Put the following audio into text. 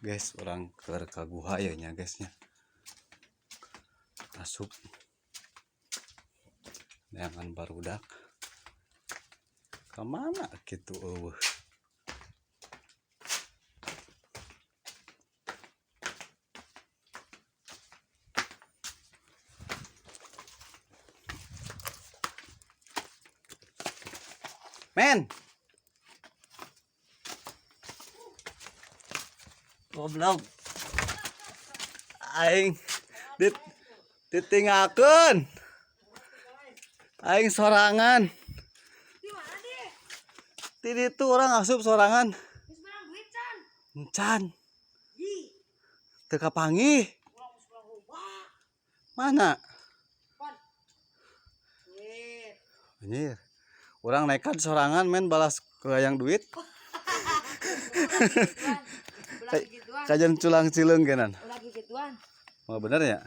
Guys, urang keur ka guha ya nya, guys, nya. Asup neangan barudak. Kemana gitu euweuh? Men. Goblok. Aing dit ditinggalkeun. Aing sorangan. Di mana deh? Ti ditu urang asup sorangan. Geus menang duit can. Encan. Ih, Teu kapanggih. urang geus menang loba. Mana? Pan. Duit. Anjir. Urang nekat sorangan, men, balas ke yang duit. Ulah gituan. Kajian culang cileung kenan. Ulah gituan. Mau bener ya?